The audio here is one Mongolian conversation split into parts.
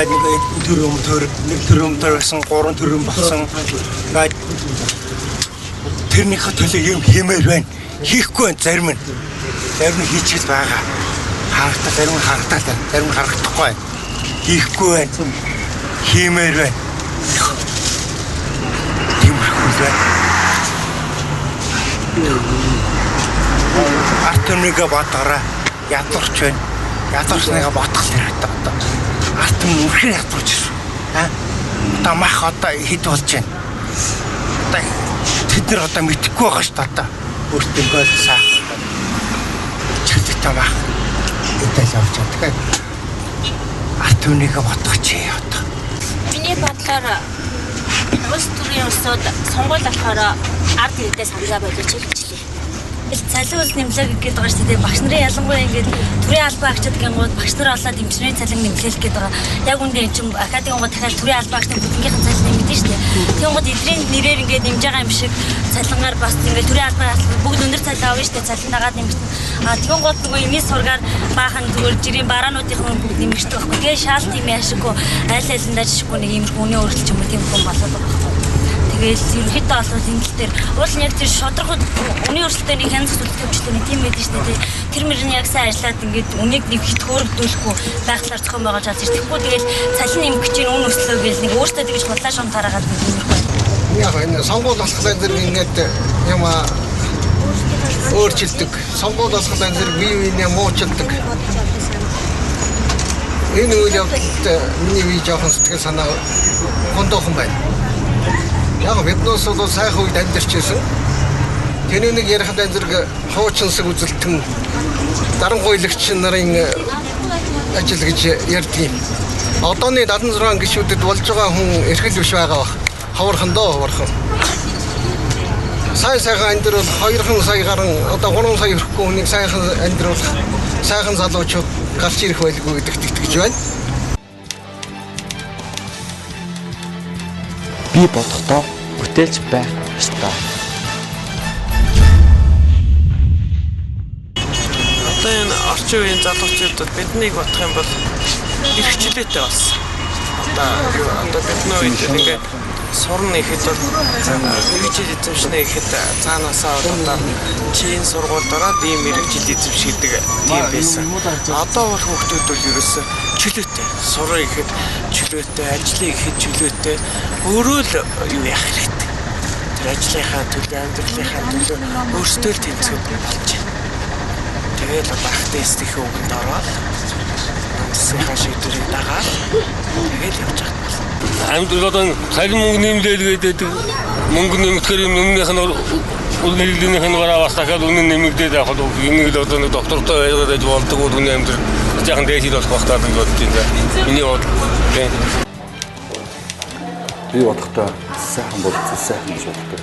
Ингээд нэг төрөм төр нэг төрөм төр гэсэн 3 төрөм болсон. Ингээд тэрнийхээ төлөө юм хиймээр байна. Хийхгүй байна зарим нь. Зарим нь хийчихэл байгаа. Харагдал зарим нь харагдал зарим нь харагдахгүй байна. Хийхгүй байна. Хиймээр байна. Тиймэрхүү л байна. Ард түмнийгээ бодороо ядуурч байна. Ядуурсныгаа бодох хэрэгтэй одоо. Ард түмэн үнэхээр ядуурч ирсэн. Аа? Одоо мах одоо хэд болж байна? Одоо тэд нар одоо мэдэхгүй байгаа шүү дээ одоо. Өөртөө ингээл сайхан чөлөөтэй мах эдэл явж байгаа. Тэгэхээр ард түмнийгээ бодох чи одоо. Миний бодлоор улс төрийн улсууд сонгуул болохоор ард иргэдээ саналаа болооч гэж лээ. Цалин үл нэмлээ гэдэг байгаа шүү дээ. Багш нарын ялангуяа ингээд төрийн албан агчид гингууд багш нар олоод эмчнэрийн цалин нэмлээх гэдэг байгаа. Яг үндэ эн чинь академингууд дахиад төрийн албан агчдын бүгднийхэн цалин нэмэгдэн шүү дээ. Тэгэнгүүт эдрийн нэрээр ингээд нэмж байгаа юм шиг цалингаар бас ингээд төрийн албан агч бүгд өндөр цалин авна шүү дээ. Цалин дагаад нэмэгдэн. А тэгэнгүүт нөгөө эмийн сургаар баахан зүгээр жирийн бараануудынхан бүгд нэмэгддэг байхгүй. Тэгээ шаал тийм яашиггүй аль алиндаа жишгүй нэг иймэрхүү үнийн өөрчлөлт юм уу тийм хүн болоод байгаа байхгүй. Тэгэл ерөнхийдөө бол энэ тал дээр уул нь яг тэр шударга үнийн өрсөлдөөний нэг хянах зүйлтэй төвчлээ нэг тийм байдаг шүү дээ. Тэр мөр нь яг сайн ажиллаад ингээд үнийг нэг хит хөөрөгдүүлэхгүй байхлаар зохион байгуулж авч ирж тэгэхгүй тэгэл цалин нэмэх гэж үн өслөө гэл нэг өөртөө тэгж худлаа шум тараагаад нэг иймэрхүү байна. Яг энэ сонгуул болохоор зэрэг ингээд юм өөрчилдөг. Сонгуул болохоор зэрэг бие биенээ муучилдаг. Энэ үйл явдалд миний бие жоохон сэтгэл санаа гондоохон байна. Яг биднээс бол сайхан үед амьдарч ирсэн. Тэний нэг ярихад зэрэг хуучинсаг үзэлтэн дарангуйлагч нарын ажил гэж ярьдаг юм. Одооны 76 гишүүдэд болж байгаа хүн эрхэл биш байгаа бах. Ховорхон доо ховорхон. Сайн сайхан амьдрал 2 сая гарan одоо 3 сая хүрэхгүй хүнийг сайхан амьдруулах сайхан залуучууд гарч ирэх байлгүй гэдэгт итгэж байна. Би бодохдоо бүтээлч байх ёстой. Одоо энэ орчин үеийн залуучуудад биднийг бодох юм бол эрх чөлөөтэй болсон. Одоо бидний үед ингээд сурна гэхэд бол мэргэжил эзэмшнэ гэхэд цаанаасаа одоо чи энэ сургуульд ороод ийм мэргэжил эзэмш гэдэг тийм байсан. Одоо бол хүүхдүүд бол ерөөсөө чөлөөтэй. Сурна гэхэд чөлөөтэй, ажиллая гэхэд чөлөөтэй. Өөрөө л юу яах хэрэгтэй. Тэр ажлынхаа төлөө, амьдралынхаа төлөө өөрсдөө л тэмцэх болж байна. Тэгэл одоо ах дээсдийнхээ үгэнд ороод намсынхаа шийдвэрийг дагаад тэгэл явж байгаа юм. Амьдрал одоо цалин мөнгө нэмлээл гэдэг мөнгө нэмэхээр юм өмнөх нь үнэлгийнх нь гараа бас дахиад үнэн нэмэгдээд явах бол энийг л одоо нэг доктортой байгаад байж болдог бол үнэн амьдрал жаахан дээшил болох байх таа гэж бодож байна. Миний бодол. Би бодохдоо сайхан бол сайхан гэж боддог.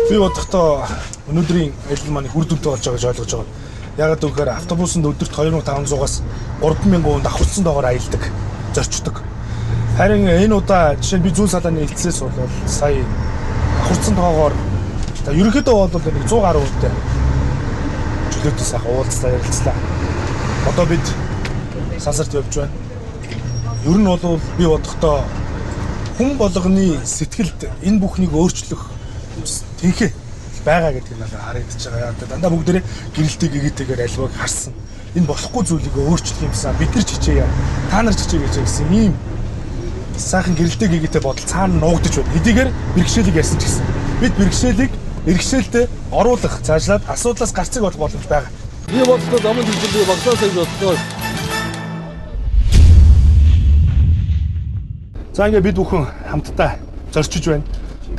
Би бодохдоо өнөөдрийн аялал маань их үр дүнтэй болж байгаа гэж ойлгож байгаа. Яагаад гэвэл автобусанд өдөрт 2500-аас 3000 хүн давхарцсан доогоор аялдаг, зорчдог. Харин энэ удаа жишээ нь би зүүн салааны элцээс бол сая давхарцсан тоогоор ерөнхийдөө бол нэг 100 гаруй хүнтэй чөлөөтэй сайхан уулзлаа, ярилцлаа. Одоо бид сансарт явж байна. Ер нь бол би бодохдоо хүн болгоны сэтгэлд энэ бүхнийг өөрчлөх тэнхээ байгаа гэдгийг надад харагдаж байгаа. Дандаа бүгдээрээ гэрэлтэй гэгээтэйгээр альваг харсан. Энэ болохгүй зүйлийг өөрчлөх юмсан. Бид нар ч хичээе. Та нар ч хичээгээч гэсэн ийм сайхан гэрэлтэй гэгээтэй бодол цаана нуугдаж байна. Хэдийгээр бэрхшээлийг ярьсан ч гэсэн. Бид бэрхшээлийг бэрхшээлдээ оруулах, цаашлаад асуудлаас гарцыг олох боломж байгаа. Би бодлоо замын төвчлөлийг багасгаасаа гэж бодлоо. За ингээд бид бүхэн хамтдаа зорчиж байна.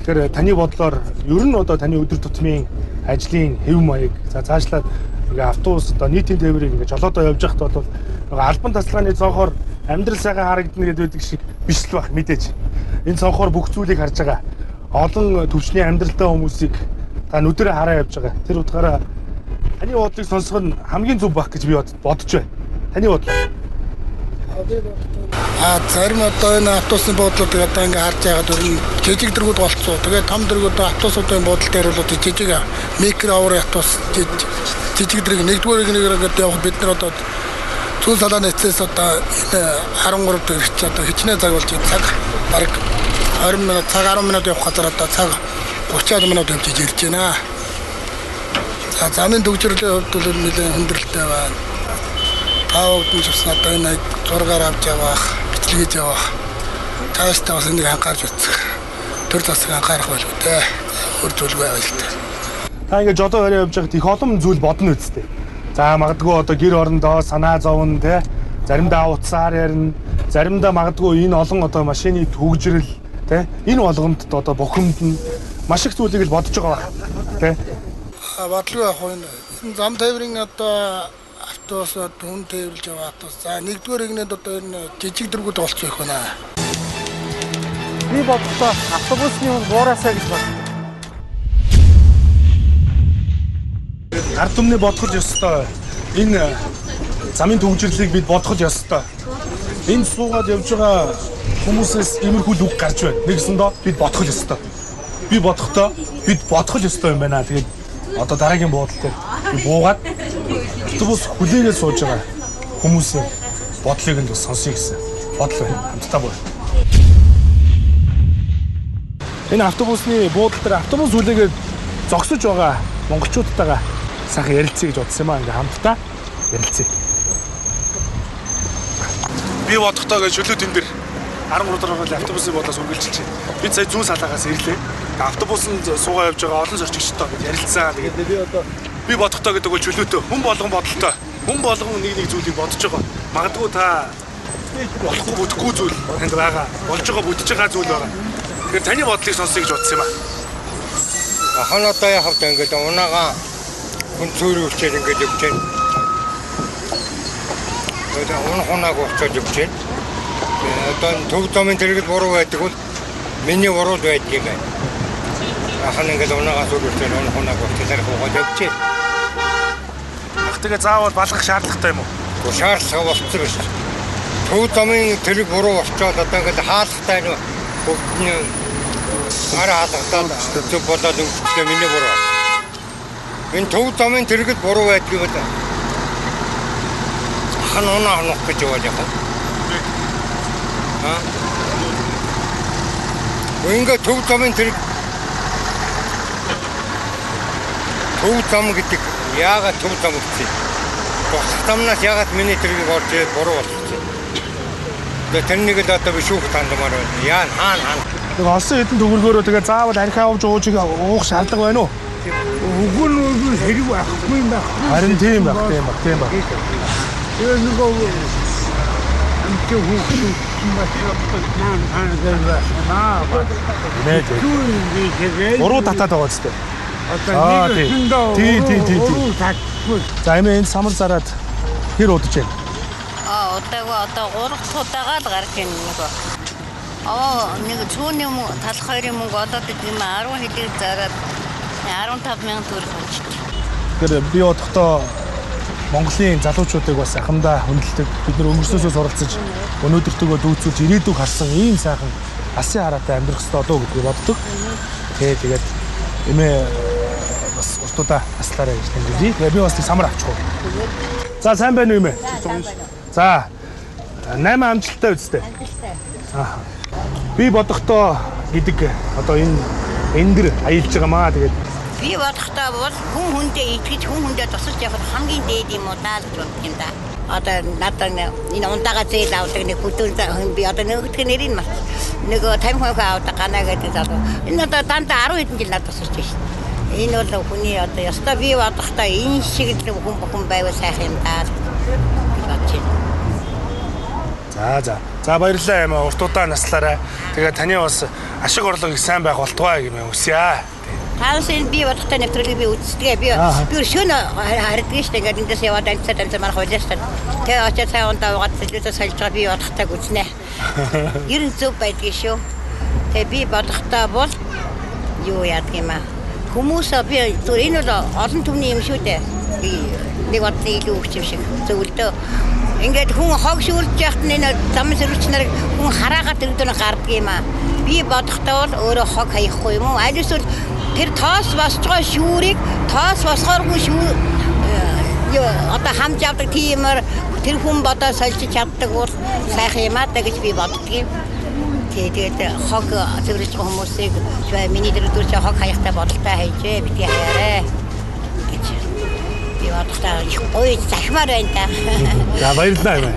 Тэгэхээр таны бодлоор ер нь одоо таны өдөр тутмын ажлын хэв маяг за цаашлаад ингээ автобус одоо нийтийн тээврийг ингээ жолоодоо явж байхад бол нөгөө албан тасалгааны цонхоор амьдрал сайхан харагдана гэдэг байдаг шиг биш л байх мэдээж. Энэ цонхоор бүх зүйлийг харж байгаа. Олон төвчний амьдралтай хүмүүсийг та нүдэрээ хараа явж байгаа. Тэр утгаараа таны бодлыг сонсох нь хамгийн зөв байх гэж би бодож байна. Таны бодлоо. Би бодлоо Зарим одоо энэ автобусны буудлуудыг одоо ингээ харж байгаад ер нь жижиг дэргүүд болцсон. Тэгээд том дэргүүд автобусуудын буудал дээр бол жижиг микро оврын автобус жижиг дэрэг нэгдүгээр нэг ингээд явах бид нар одоо зүүн салааны эцэс одоо энэ 13 дэрэгч одоо хичнээн цаг болж цаг бараг 20 минут цаг 10 минут явах газар одоо цаг 30 минут явж ирж байна. За замын төгжрөлийн хувьд бол нэлээд хүндрэлтэй байна. Та бүгд нь ч гэсэн одоо энэ зургаар авч явах, бичлэгэж явах. Цаашдаа бас энийг анхаарч үзэх. Төр засаг анхаарах байлгүй дээ. Өөр зүйлгүй байгаа л дээ. Та ингээд жодоо бариа явж байхад их олон зүйл бодно үсттэй. За магадгүй одоо гэр орондоо санаа зовно те. Заримдаа утсаар ярина. Заримдаа магадгүй энэ олон одоо машины төгжрөл те. Энэ болгонд одоо бухимдна. Маш их зүйлийг л бодож байгаа байх те. Бодлого яг энэ зам тээврийн одоо автобусууд хүн тээвэрлж яваа автобус. За нэгдүгээр игнэд одоо энэ жижиг дэргүүд болцсон их байна. Би бодлоо автобусны хүн буурасаа гэж боддог. Ард түмний бодох л ёстой. Энэ замын төгжрлийг бид бодох л ёстой. Энд суугаад явж байгаа хүмүүсээс иймэрхүү л үг гарч байна. Нэгсэндөө бид бодох л ёстой. Би бодохдоо бид бодох л ёстой юм байна. Тэгээд одоо дараагийн буудал дээр би буугаад автобус хүлээгээд сууж байгаа хүмүүсийн бодлыг нь сонсъё гэсэн бодол байна. Хамтдаа буу. Энэ автобусны буудал дээр автобус хүлээгээд зогсож байгаа монголчуудтайгаа сайхан ярилцъя гэж бодсон юм аа. Ингээ хамтдаа ярилцъя. Би бодохдоо гэж чөлөө тэн дээр 13 дахь хурлын автобусын буудлаас үргэлжилж байна. Бид сая зүүн салаагаас ирлээ. Автобусанд суугаа явж байгаа олон зорчигчтой бид ярилцсан. Тэгээд би одоо би бодохдоо гэдэг бол чөлөөтэй. Хүн болгон бодолтой. Хүн болгон нэг нэг зүйлийг бодож байгаа. Магадгүй та болохгүй бүтэхгүй зүйл танд байгаа. Болж байгаа бүтэж байгаа зүйл байгаа. Тэгэхээр таны бодлыг сонсъё гэж бодсон юм аа. Хан одоо яхав ингээд унаага хүн цөөрөө өчөөд ингээд явж байна. Тэгээд уна хунааг очоод явж байна. Одоо төв замын тэрэгэл буруу байдаг бол миний буруу байдаг юм байна. Ахан ингээд унаага цөөрөө өчөөд уна хунааг очоод тарих угаад явж байна. Ах тэгээ заавал балгах шаардлагатай юм уу? Шаардлага болцсон биш. Төв замын тэрэг буруу болчоод одоо ингээд хаалгатай нь бүгд нь гар хаалгатаад зөв болоод өнгөрчлөө миний буруу. Энэ төв замын тэрэгэл буруу байдгийг бол хан унаа хонох гэж яваад яг. Аа. Ингээ төв замын тэрэг төв зам гэдэг яагаад төв зам гэсэн? Босх замнаас яагаад миний тэргийг орж ирээд буруу болчихсон? Тэгээ тэрнийг л одоо би шүүх тандмаар байна. Яа хаана хаана. Нэг олсон хэдэн төгрөгөөрөө тэгээ заавал архи авч ууж уух шаардлага байна уу? Үгүй нь хэрэг байхгүй юм байх. Харин тийм байх, тийм байх, тийм байх. Тэгээ нөгөө амт хүүхдүүд маань хаана Нэ тий. Буруу татаад байгаа зү. Одоо нэг өсөндөө тий тий тий. буруу татгүй. За эмээ энэ самар зараад хэр удаж байна? Аа удаагүй одоо 3 дахь удаага л гарч ийн нөгөө. Нэг цүүний мөнгө талх хоёрын мөнгө олоод идэв юм 10 хэлийг зараад 15,000 төгрөг болчих. Тэгэхээр би бодохдоо Монголын залуучуудыг бас ахмадаа хүндэлдэг. Бид нар өнгөрснөөсөө суралцаж өнөөдөртөөгөө дүүцүүлж ирээдүг харсан ийм сайхан алсын хараатай амьдрах ёстой болов гэдгийг боддог. Тэ тэгээд эмээ бас уртудаа аслаарай гэж тэмдэглэе. Тэгээ би бас нэг самар авчих уу. За сайн байна уу эмээ? За 8 амжилттай үсттэй. Аа. Би бодохдоо гэдэг одоо энэ эндэр аялж байгаа маа тэгээд би бодохдоо бол хүн хүндээ итгэж хүн хүндээ тусалж явах хамгийн дээд юм уу даа гэж боддог юм да. Одоо надад энэ ундаага зээл авдаг нэг хөдөөн би одоо нөгөөдх нэрийг мас. Нөгөө 50% авдаг ганаа гэдэг залуу. Энэ одоо дандаа 10 хэдэн жил надад тусалж байна шүү дээ. Энэ бол хүний одоо ёстой би бодохдоо энэ шиг л хүн бүхэн байвал сайхан юм даа гэж бодож байна. За за. За баярлалаа юм аа. Уртудаа наслаарай. Тэгээ таны бас ашиг орлого их сайн байх болтугай гэмээ хүсье. Таанаас энэ би бодохтой нэвтрүүлгийг би үздэг. Би би шөнө хардаг шүү дээ. Ингээд эндээс яваад амцаа марах байлаа шүү дээ. Тэгээ очиад сайн ундаа угаад телевизээр сольж байгаа би бодохтойг үзнэ. Ер нь зөв байдгийг шүү. Тэгээ би бодохтой бол юу яадаг юм аа. Хүмүүс би зүгээр энэ бол олон түмний юм шүү дээ. Нэг бодлын илүү өгч юм шиг зөвлөдөө. Ингээд хүн хог шүүлж яхад нь энэ замын сэрүүлч нарыг хүн хараагаад тэр өдөр гардаг юм аа. Би бодохдоо бол өөрөө хог хаяхгүй юм уу? Аль эсвэл тэр тоос босч байгаа шүүрийг тоос босгооргүй шүүр одоо хамж авдаг тиймэр тэр хүн бодоо сольж чаддаг бол сайхан юм аа да гэж би боддөг юм. Тэгээд хог цэвэрлэж байгаа хүмүүсийг миний дэргэдүүр чи хог хаяхтай бодолтой хайжээ битгий хаяарай гэж би бодохдоо их гоё захимаар байна да. За баярлалаа юм.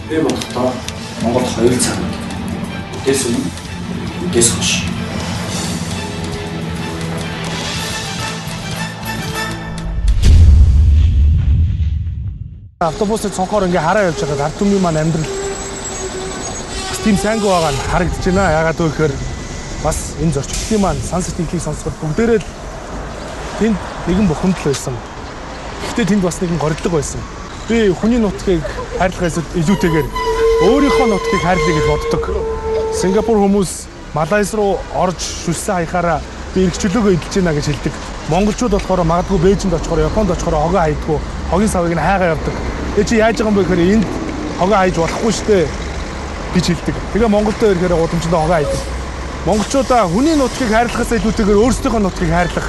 Би бодохдоо Монголд хоёр цаг. Үдээс өмнө, үдээс хойш. Автобусыг цонхоор ингээ хараа явж байхад ард түмний маань амьдрал бас тийм сайнгүй байгаа нь харагдаж байна. Яагаад вэ гэхээр бас энэ зорчлолтын маань сан сэтгэлийг сонсоход бүгдээрээ л тэнд нэгэн бухимдал байсан. Гэхдээ тэнд бас нэгэн горилго байсан. Би хүний нутгийг хайрлахаас илүүтэйгээр өөрийнхөө нутгийг хайрлая гэж боддог. Сингапур хүмүүс Малайз руу орж шүлсэн хаяхаараа би эрх чөлөөгөө эдэлж байна гэж хэлдэг. Монголчууд болохоор магадгүй Бээжинд очихоор, Японд очихоор хогоо хайдгүй, хогийн савыг нь хайгаа явдаг. Тэгээ чи яаж байгаа юм бэ гэхээр энд хогоо хайж болохгүй шүү дээ гэж хэлдэг. Тэгээ Монголд ирэхээр гудамжинд хогоо хайдаг. Монголчуудаа хүний нутгийг хайрлахаас илүүтэйгээр өөрсдийнхөө нутгийг хайрлах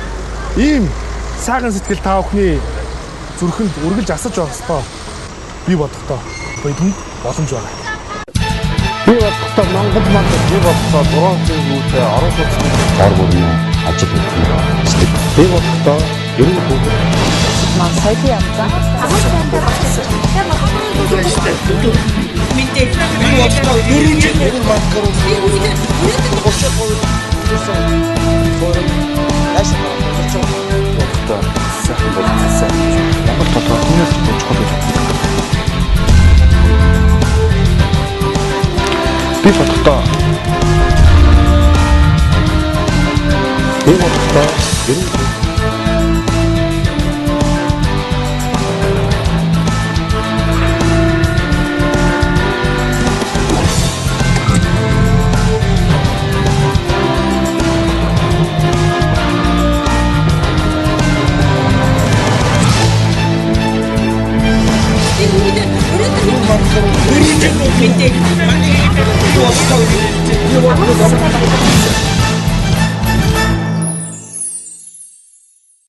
ийм сайхан сэтгэл та бүхний зүрхэнд үргэлж асаж байх ёстой. Би бодохдоо бидэнд боломж байна. Би бодохдоо Монгол манд би бодохдоо 6 жилийн орон сууцны ор бүрний ажил хийдэг. Би бодохдоо 90 хүүхэд маань соёлын ямзаа. Би бодохдоо 4 жил бодохдоо сайхан бол сайхан. Монгол толгой түүнээс чухал гэж боддог. Би бодохдоо 90 Би бодохдоо